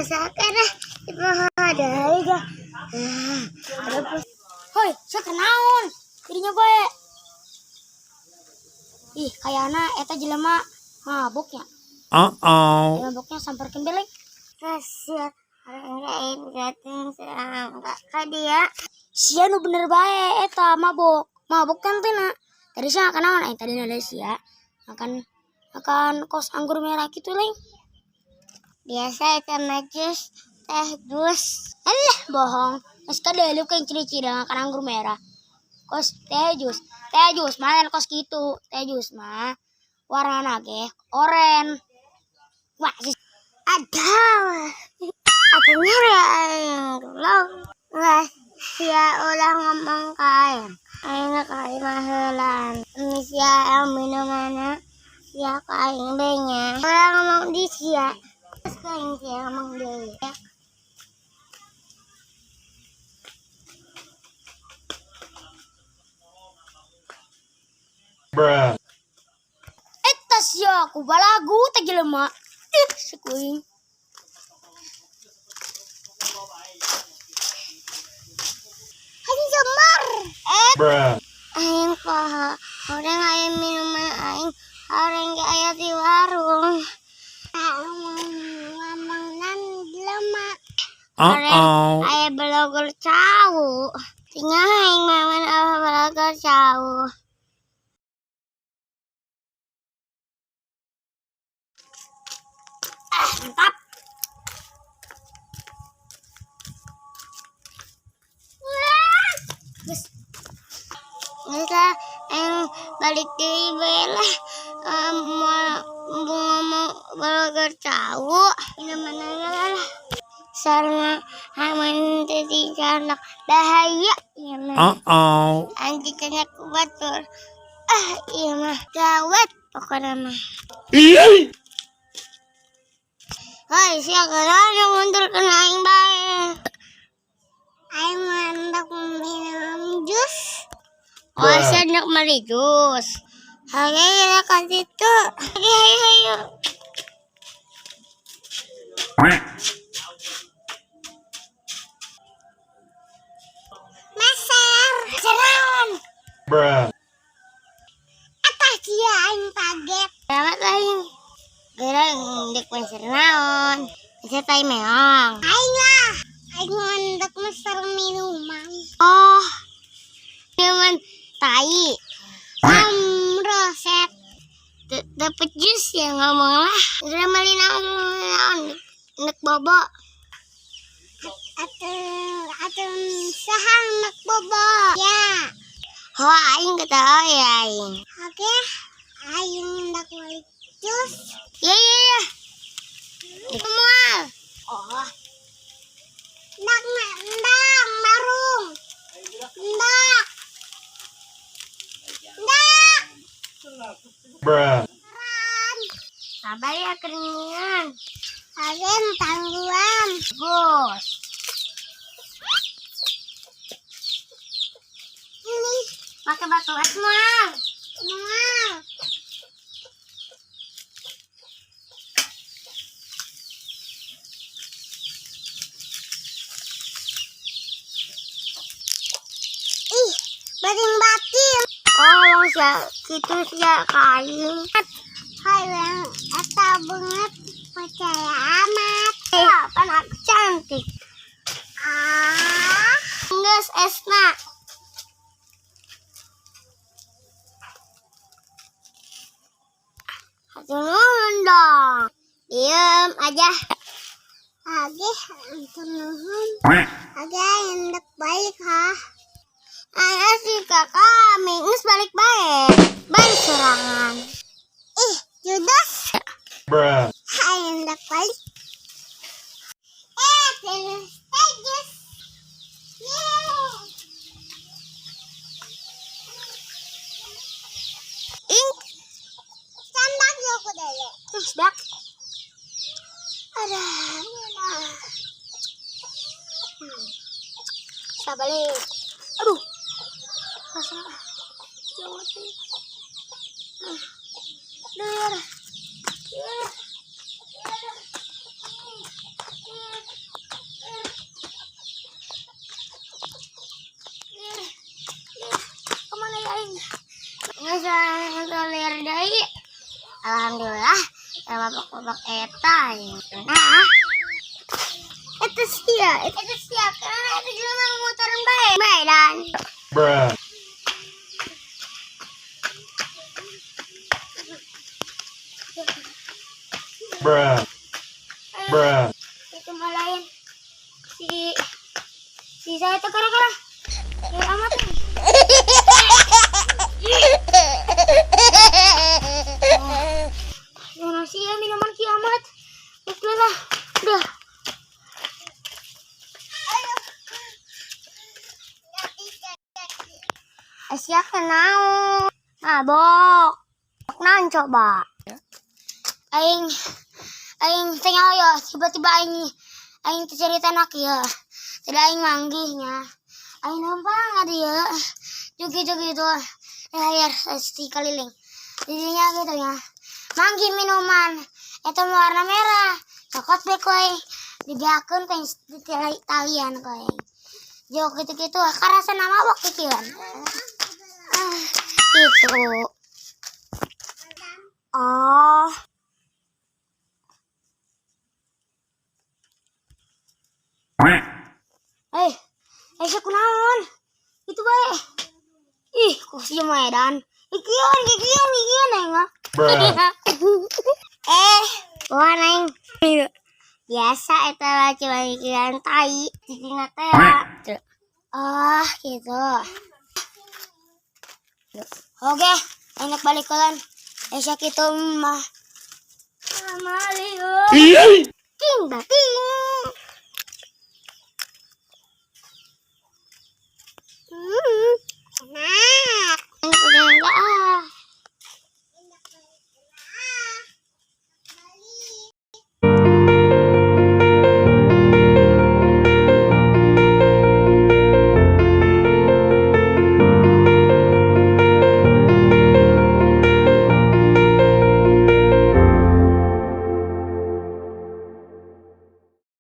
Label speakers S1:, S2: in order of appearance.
S1: Rasakan ah, deui ga. Ah, ada.
S2: Hoi, sia naon? Dirinya bae. Ih, kayana eta jelema mabuknya.
S3: Uh-oh.
S2: Mabuknya samperkeun beleng.
S1: Rahasia orang gating serang ka dia.
S2: Sia nu bener bae eta mabok. Mabok kan tina. Tadi sia makan naon? Eh, tadi ada sia. Makan makan kos anggur merah gitu, Leng.
S1: Biasa eta mah jus, teh jus.
S2: Alah, bohong. Geus kadeuleuk kan ciri-ciri makan anggur merah. Kos teh jus. Teh jus mah kos gitu. Teh jus mah warnana ge oren. Wah, si
S1: Aduh. Aku nyari aing dulu. Nggak, sia ulah ngomong ka aing. Aing ka aing mah heulan. Ini sia yang minumanna sia ka aing be nya. Ulah ngomong di sia. Terus ka aing sia ngomong deui.
S3: Bruh.
S2: Eta sia ku balagu teh jelema. Ih, si kuing.
S1: Aing jemur. Eh,
S3: Bruh.
S1: aing poho. Urang aya minuman aing. Urang ge aya di warung. Aing ngomong nan jelema.
S3: Uh-oh.
S1: Aya balagor cau. Tinggal aing mawan apa balagor cau.
S2: Ah, mantap. Geus,
S1: Geus lah, aing balik deui bae lah. Moal ngomong balagor cau. Minuman lah. Sarana aman teh dicanak bahaya ieu mah.
S3: Uh-oh.
S1: Anjing kena ku batur. Ah, ieu mah gawat pokokna mah. Hoi, sia kunaon mundur kana aing bae. Aing mah hendak minum jus. Oh,
S3: Bruh.
S1: sia hendak beli jus. Hayo ya ka situ. Hayo hayo hayo. Meser.
S2: Meseran.
S3: Bruh.
S1: Apa sia aing kaget. Selamat aing. Gerang ndek meser naon? Meser tai meong. Aing lah. Aing hendak meser minuman. Oh. Minuman tai. Roset. Dapet jus ya ngomong lah. Udah beli naon naon. Nek bobo. Atau saha nek bobo. Ya. Oh, aing ketawa ya aing. Oke, aing hendak beli jus. Ya ya ya. Mual.
S2: Oh,
S1: Ndak ndak marung. Ndak. Ndak.
S3: Bruh.
S1: Sabar ya keringinan. Kalian tangguhan.
S2: bos.
S1: Ini pakai batu es mual. Mual. Ih, batin-batin. Oh, sia kitu sia kain. Hai, yang eta banget percaya amat. Ya, kan aku cantik. Ah, geus esna. Hatur nuhun dong. Diem aja. Age, hatur nuhun. Age, hendak balik ha. Ayah sih kakak kami, geus balik bae. Balik sorangan. Ih, judes.
S3: Bruh.
S1: Ayo hendak balik. Eh, terus jus. Yeay. Ing. Candak yo ku dele.
S2: Terus dak.
S1: Ada.
S2: Saya balik. Aduh. Rasa jauh sih. Dur. Dur.
S1: Geus lieur deui. Alhamdulillah, sama mabok eta. Nah, itu sia, karena itu jelema motoran bae. Bae dan.
S3: Bruh. Bruh. Bruh.
S2: Itu malain si si saya itu kara-kara. Eh, amat. Oh, nasi ya minuman kiamat. Oke lah, udah.
S1: Sia kunaon? Mabok. Naon coba?
S2: Aing aing tengah ya tiba-tiba aing aing teh cerita nak ya. Tidak aing manggihnya. Aing numpang ada ya. Jogi-jogi itu layar si keliling. Jadinya gitu ya. Manggih minuman itu warna merah. Cokot be koe dibeakeun ku di talian koe. Jok gitu-gitu karasa nama waktu kieu. Ah, gitu.
S1: Oh.
S2: Eh, eh sia kunaon? Itu bae. Ih, kok sia maedan. Ikian, ikian, ikian aing mah.
S3: Bruh.
S1: Eh, bukan aing. Biasa eta lah cuma mikiran tai. Cicingna teh.
S2: Ah, gitu. Oke, enak balik kolan. Eh, sia kitu mah.
S1: King bating.